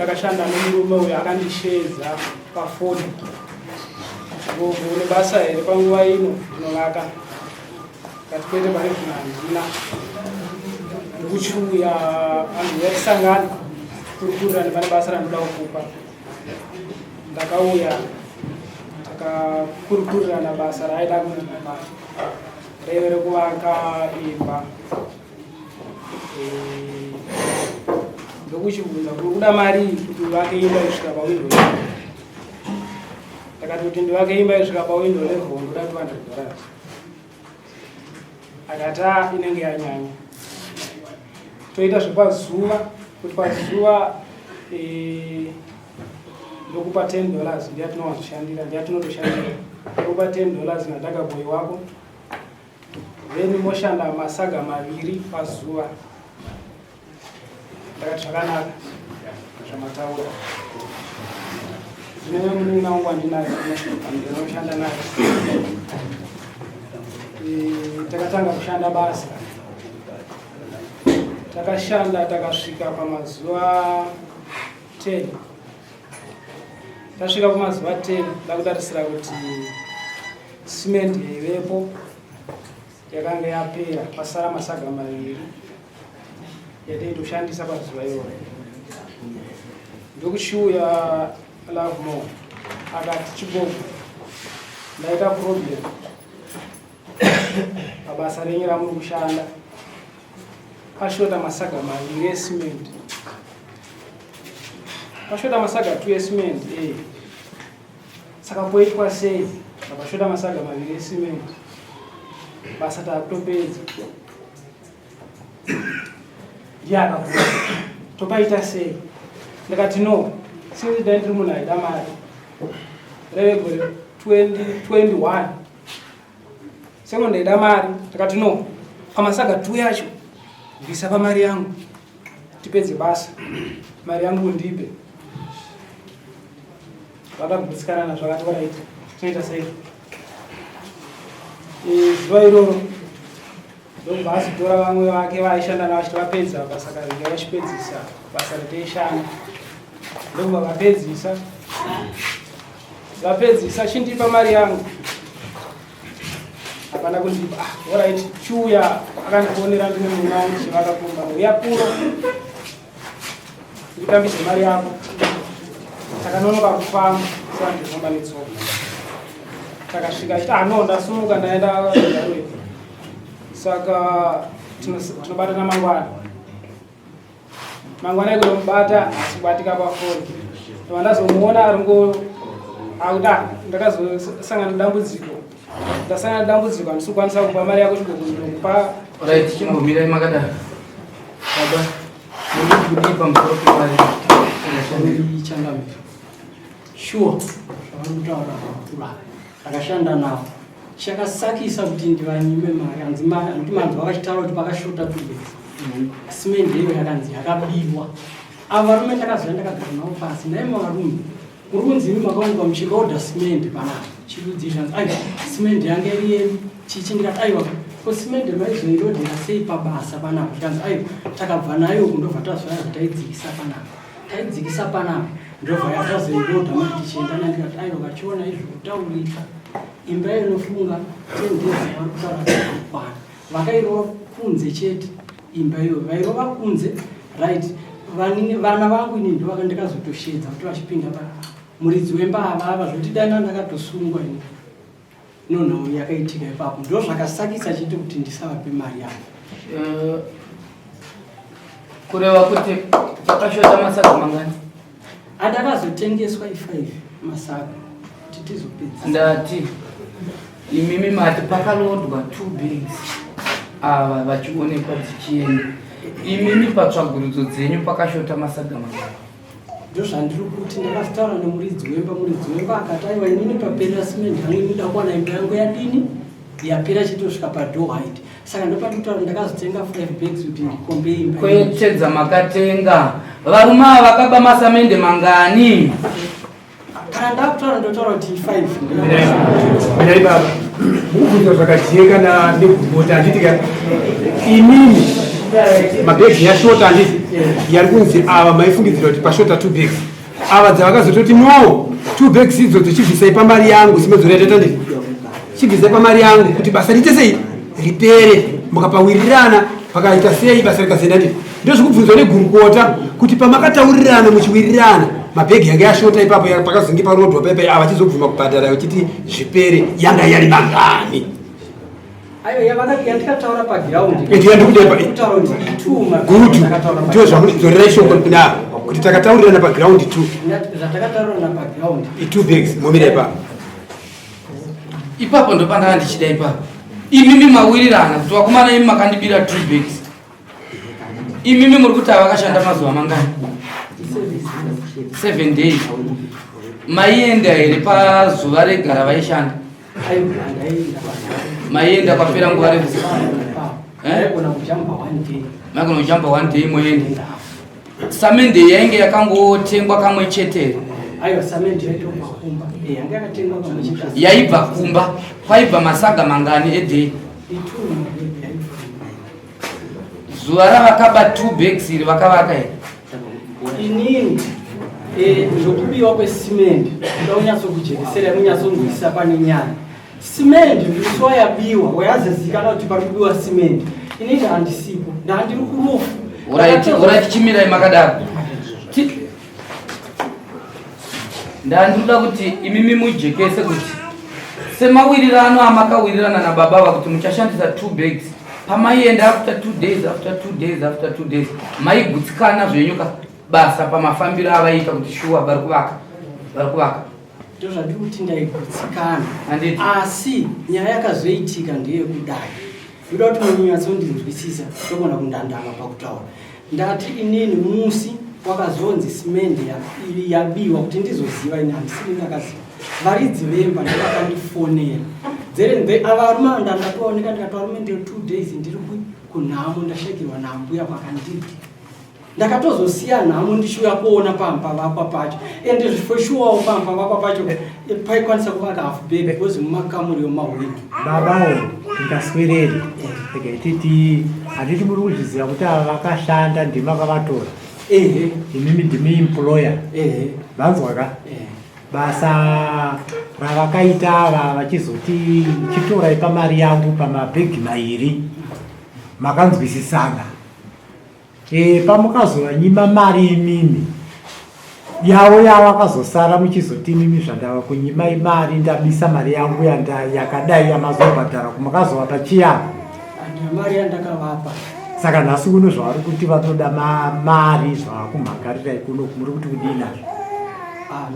Ndakashanda nemurume uyo akandisheedza pafoni. Gogo, une basa here panguva ino? Ndinovaka. Kati kwete, pane zvino handina. Ndikuchiuya anhu yatisangana kurukurirane pane basa randoda kukupa. Ndakauya takakurukurirana basa raaida kundipa raive rekuvaka imba. Ndokuchibvunza kuti kuda mari kuti uvake imba isvika pawindo level. Ndakati kuti ndivake imba isvika pawindo level ndoda $200. Akati "Ah, inenge yanyanya, toita zvepazuva, kuti pazuva ndokupa $10, ndiyatinowanzoshandira, ndiyatinotoshandira, ndokupa $10 nadhagabhoyi wako, then moshanda masaga 2 pazuva." Ndakati zvakanaka zvamataura. Ndine munin'ina wangu andinaye ndinoshanda naye. Takatanga kushanda basa, takashanda takasvika pamazuva 10. Tasvika pamazuva 10, ndakutarisira kuti simendi yaivepo yakanga yapera, pasara masaga 2 yataitoshandisa pazuva iroro. Ndokuchiuya Lovemore akati, "Chigogo, ndaita problem pabasa renyu ramuri kushanda, pashota masaga 2 esimendi, pashota masaga 2 esimendi." Saka poitwa sei? Pashota masaga 2 esimendi, basa takutopedza. Ndiye akabvunza, topaita sei? Ndikati no, since dai ndiri munhu aida mari, reve gore 2021 sengo ndaida mari. Ndakati no, pamasaga 2 yacho bvisa pamari yangu tipedze basa, mari yangu undipe. Vakagutsikana nazvo, vakati alright, tinoita sei. Zuva iroro ndobva azotora vamwe vake vaaishanda navo, vachiti vapedza basa karinge vachipedzisa basa riteishanda. Ndobva vapedzisa, vapedzisa, "Chindipa mari yangu." Hapana kundipa. "Ah, alright, chiuya." Akandifonera ndine mumwe wangu tichivaka kumba, "Uya kuno ndikutambise mari yako." Takanonoka kufamba, saka ndifamba netsoka. Takasvika achiti, "Ah no, ndasumuka, ndaenda Garwe, saka tinobatana mangwana." Mangwana ikunomubata, asi kubatika pafoni. Ndobva ndazomuona aringo akuti, "Ah, ndakazosangana nedambudziko, ndasangana nedambudziko, handisi kukwanisa kupa mari yako, Chigogo, ndokupa." Right, chimbomirai makadaro. Baba, muri kudii pamusoro pemari? Changamira, sure, zvavari kutaura vakuru ava, ndakashanda navo. Chakasakisa kuti ndivanyime mari, hanzi handiti manzwa vachitaura kuti pakashota 2 bags simendi, iyo yakanzi yakabiwa. Ava varume ndakazoya ndakagara navo pasi, naimo varume, muri kunzi imi makaonekwa muchiloda simendi panapa, chirudzi zvanzi aiwa, simendi yange iri yedu chichi. Ndikati aiwa, ko simendi maizoilodera sei pabasa panapa? Zvikanzi aiwa, takabva nayo uku, ndobva tazoya taidzikisa panapa, taidzikisa panapa, ndobva yatazoiloda mati tichienda nayo. Ndikati aiwa, vachiona izvo kutaurika, imba inofunga 10 days vari kutaura kukwana, vakairova kunze chete imba iyoyo, vairova kunze. Right, vana vangu ini ndo ndakazotoshedza kuti vachipinda pa muridzi wemba avava zvokuti dana ndakatosungwa ini nonhau yakaitika ipapo. Ndo zvakasakisa chete kuti ndisavape mari yavo. Kureva kuti pakashota masaga mangani? Andakazotengeswa i5 masaga kuti tizopedzisa. Ndati imimi mati pakalodwa two bags, ava vachionekwa dzichienda. Imimi patsvagurudzo dzenyu pakashota masaga mangani? Ndo zvandiri kuti ndakazitaura nemuridzi wemba. Muridzi wemba akati aiwa, inini paperera simendi yangu inoda kuwana imba yangu yadini, yapera chitosvika padoor height. Saka ndopatokutaura ndakazotenga five bags kuti ndikombe imba. Kwete dzamakatenga. Varume ava vakaba masamende mangani? Kana ndakutaura ndotaura kuti five. Mirai baba, mukubvunzwa zvakajeka negurukota, handiti ka? Imimi Mabhegi yashota handiti yari kunzi ava maifungidzira kuti pashota two bags ava dzavakazototi no two bags idzodzo chibvisai pamari yangu simedzora yataita nditi chibvisai pamari yangu kuti basa riite sei ripere mukapawirirana pakaita sei basa rikazoenda nditi ndozvikubvunzwa negurukota kuti pamakataurirana muchiwirirana mabhegi yanga yashota ipapo pakazonge parodwa paipai ava chizobvuma kubhadhara vachiti zvipere yanga yari mangani Yandikataura paground good ndio zvakudzorerai shoko kuna kuti takataurirana paground two zvatakataurirana paground two bags momira ipapo ipapo ndopandanga ndichida ipapo imimi mawirirana kuti vakomana imi makandibira two bags imimi muri kuti avakashanda mazuva mangani seven days maienda here pazuva rega ravaishanda maienda kwapera nguva refu eh? maigona kujamba one day moenda samende yainge yakangotengwa kamwe chete yaibva kumba kwaibva masaga mangani eday zuva ravakaba two bags iri vakavaka here inini eh, zvokubiwa kwesimendi ndoda kunyatsokujekesera kunyatsonzwisisa pane nyaya simendi musi wayabiwa wayazozikanwa kuti pari kubiwa simendi inini handisipo ndandiri kurufu oraiti chimirai makadaro Ndandinoda kuti imimi mujekese kuti semawirirano amakawirirana nababa ava kuti muchashandisa two bags pamaienda after two days after two days after two days maigutsikana zvenyu ka basa pamafambiro avaiita kuti shuwa vari kuvaka vari kuvaka ndozvandiri kuti ndaigutsikana asi nyaya yakazoitika ndeyekudai ndoda kuti munyatsondinzwisisa ndogona kundandama pakutaura Ndati inini musi wakazonzi simende yabiwa kuti ndizoziva ini handisini ndakaziva varidzi vemba ndovakandifonera dzere ava varume ndandatooneka ndikati varume ndiri two days ndiri kunhamo ndashekirwa nambuya kwakandibva ndakatozosiya nhamo ndichiuya kuona pamba vakwa pacho ende for sure pamba vakwa pacho paikwanisa kuvaka half bag because mumakamuri yomahwindo babawo ndingaswereri regai titi handiti muri kuzviziva kuti ava vakashanda ndimi vakavatora ehe imimi ndimi employer ehe vanzwa ka basa ravakaita ava vachizoti chitorai pamari yangu pamabhegi mairi makanzwisisana Eh, pamukazovanyima mari imimi yavo yavakazosara muchizoti imimi zvandava kunyimai mari ndabisa mari yangu yanda yakadai yamazobhadhara kumakazovapa chiyavo mari yandakavapa saka nhasi kuno zvavari kuti vatoda mari zvavakumhangarirai kuno muri kuti kudii nazvo Ah,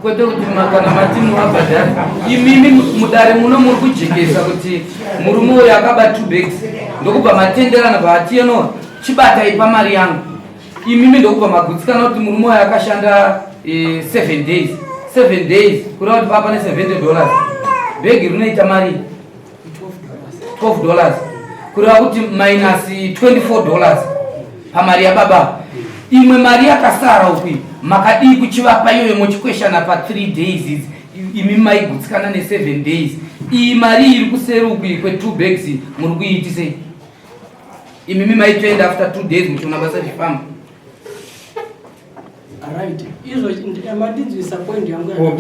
kwete kuti kana mati muvabhadhari imimi mudare muno muri kujekesa kuti murume uyo akaba two bags ndokubva matenderana paatiyeno chibatai pamari yangu imimi ndokubva magutsikana kuti murume uyo akashanda eh, seven days seven days kureva kuti papa ne 70 dollars bhegi rinoita mari 12 dollars kureva kuti minus 24 dollars pamari yababa imwe mari yakasara uku makadii kuchivapa iyoyo mochikweshana pa 3 days idzi imi maigutsikana ne 7 days iyi mari iri kuseri uku kwe 2 bags muri kuiitisei imimi maitoenda after 2 days muchiona basa richifamba Right. Izvo mandinzwisa point yangu. Oh,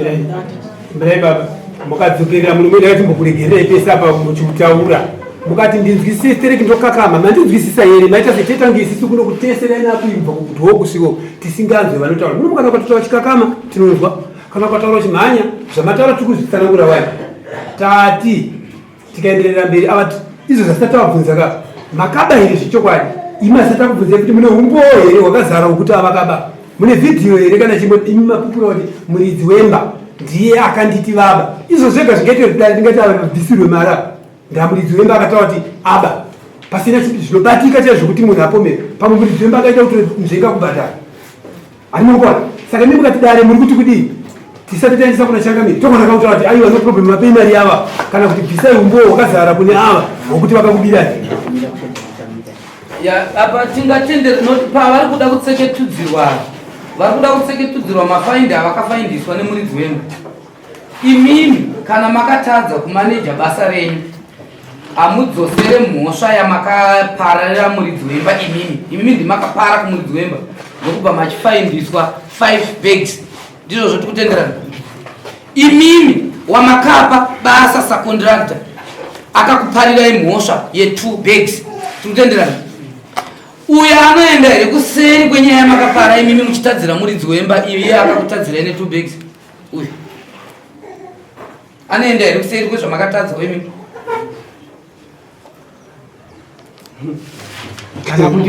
Mirai baba. Mukadzokerera muno mwene akatimbokuregerera pese apa muchikutaura. Mukati ndinzwisise tereki ndokakama. Mandinzwisisa here? Maita setetange isisu kuno kutesera ina kuibva kuti hokusiko tisinganzwe vanotaura. Muno kana ukatotaura chikakama tinonzwa. Kana ukataura chimhanya zvamataura tiri kuzvitsanangura waya. Tati tikaenderera mberi ava izvo zvasati tavabvunza ka makaba here zvechokwadi imi asati takubvunzai kuti mune umbowo here hwakazara hwekuti avakaba mune vhidhiyo here kana chimwe imi mapupura kuti muridzi wemba ndiye akanditi vaba izvo zvega zvingaite kuti dai ndingati ava vabvisirwe mari apa ndamuridzi wemba akataura kuti aba pasina zvinobatika chaizvo kuti munhu apomere pamwe muridzi wemba akaita kuti nzvenga kubhadhara Hanimukona. Saka imi mukati dare muri kuti kudii? Tisati taendesa kuna changamire. Togona kautaura kuti aiwa no problem vapei mari yava kana kuti bvisai umbowo hwakazara kune ava hwokuti vakakubirai. Ya apa tingatendera not pavari kuda kutseketudzirwa vari kuda kutseketudzirwa mafaindi avakafaindiswa nemuridzi wemba. Imimi kana makatadza kumaneja basa renyu. Hamudzosere mhosva yamakapararira muridzi wemba imimi. Imimi ndimakapara kumuridzi wemba ndokubva machifaindiswa 5 bags. Ndizvo zvoti kutenderana. Imimi wamakapa basa sacontractor akakuparirai mhosva ye 2 bags. Tikutenderana. Uyo anoenda here kuseri kwenyaya yamakapara imimi muchitadzira muridzi wemba iye akakutadzirai ne 2 bags? Uyu anoenda here kuseri kwezvamakatadzawo imimi?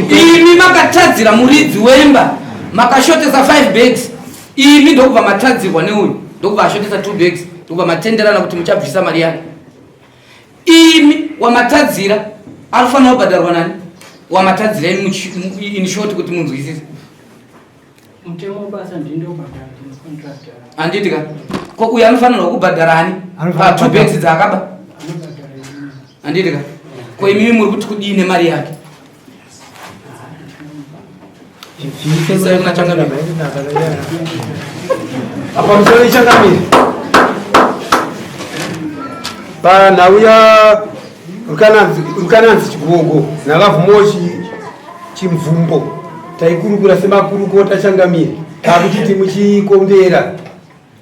Imi makatadzira muridzi wemba makashotesa 5 bags, imi ndokubva matadzirwa neuyu ndokubva ashotesa 2 bags, ndokubva matenderana kuti muchabvisa mari yake. Imi wamatadzira anofanira kubhadharwa nani? Wamatadzira imi in short kuti munzwisise. Mutemo webasa ndindobhadhara contractor. Handiti ka? Ko uyu anofanirwa kubhadhara ani? Pa 2 bags dzaakaba. Handiti ka? Ko imimi muri kuti kudii nemari yake? Apa musoro ichangamire panhau ya Rukananzi Chigogo naLavhumochi Chimvumbo taikurukura semakurukota changamire takuchiti muchikombera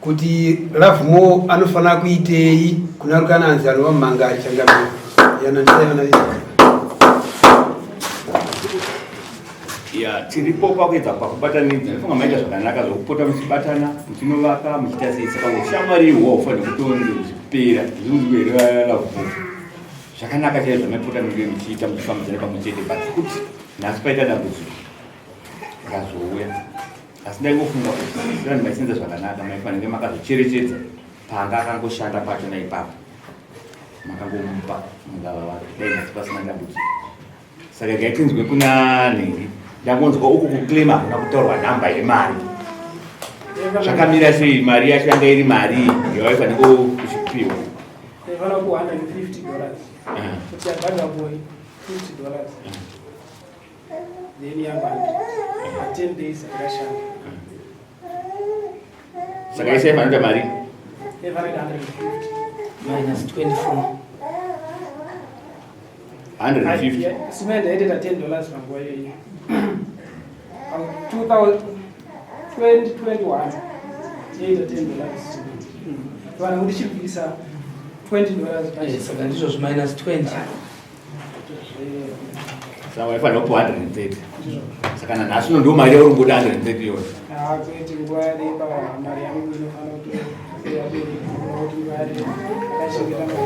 kuti Lovemore anofanira kuitei kuna Rukananzi anova mumangari changamire yanandisaivanavii. Ya, tiripo pakuedza pakubatanidza. Ndifunga maita zvakanaka zvokupota muchibatana, muchinovaka, muchiita sei. Saka ushamwari ihwo haufaniri kutonzi huchipera. Zvinonzi here Lovemore? Zvakanaka chaizvo zvamaipota munge muchiita muchifambidzana pamwe chete, but kuti nhasi paita dambudziko rakazouya. Asi ndaingofunga kuti vanhu maisenza zvakanaka, maifanira makazocherechedza paanga akangoshanda pacho naipapo makangomupa mungava wake, dai nhasi pasina dambudziko. Saka regai tinzwe kuna nhingi. Ndangonzwa uku kuclaim hakuna kutaurwa namba yemari. Zvakamira sei mari yacho yanga iri mari yawaifanira kuchipiwa? Yaifanira ku 150 dollars. Kuti yabhadhara boy 50 dollars. Then yabhadhara 10 days akashanda. Saka yese yaifanira mari? Yaifanira 150. Minus 24. 150. Cement yaitoita 10 dollars panguva iyoyi. 2021 yaita 10 dollars. Vanhu kuti chibvisa 20 dollars. Saka ndizvo zviminus 20. Saka waifanira kupiwa 130. Saka nanhasi uno ndiwo mari yauri kubuda 130 iyoyo. Kwete, nguva yareba, mari yangu inofanira kuti kuti nguva yareba akachengeta mari.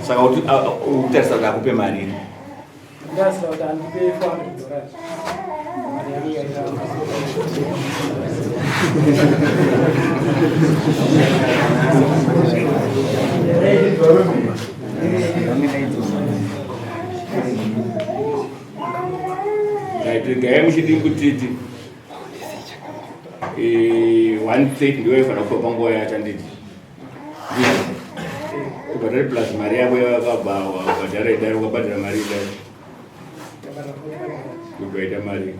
Saka ukutarisa kuti akupe mari iri? Ndatarisa kuti andipe 400 dollars. Mari yangu yaita. Regai muchidi kutiti 130 ndiyo yaifanira kupiwa panguva yacho handiti? Ubhadhare plus mari yako yawakabhadhara idai, ukabhadhara mari idai ukaita mari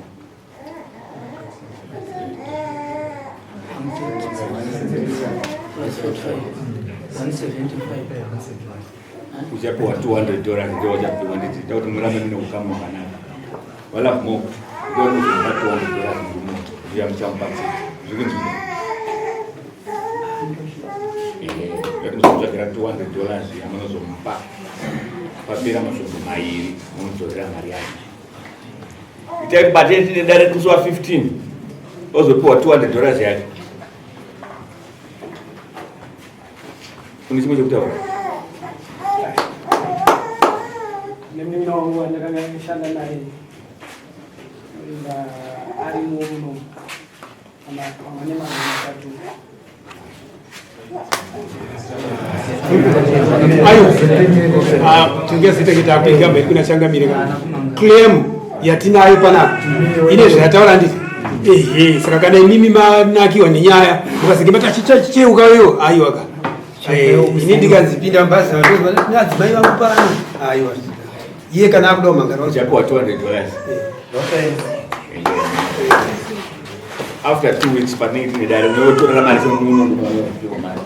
Plus 45. 175. Uchapiwa 200 dollars, ndio uchapiwa nditi ndakuti murambe mune ukama hwakanaka. Wala mo ndio muzomupa 200 dollars murume ndiyo muchamupa chete. Zviri kunzwika? Ehe, ndati muzomutsvagira 200 dollars yamunozomupa papera masvondo mairi, munodzorera mari yake. Itai kubate tine dare musi wa 15 ozopiwa 200 dollars yake. Une chimwe chekutaura? Nemunin'ina wangu wandakanga ndishanda naye arimo muno pamwe nemamwe matatu. Ayo, tingazita kuti akuinga mberi kuna changamire kana claim yatinayo panapa ine zvayataura nditi ehe. Saka kana imimi manakiwa nenyaya mukasenge matachicheuka iyo, aiwa ka, ini ndikanzi pinda mubhazi nadzimai vangu pano, aiwa, iye kana akuda kumangara Uchapiwa 200 dollars after 2 weeks patinenge tine dare, unotorera mari semunhu unopiwa mari.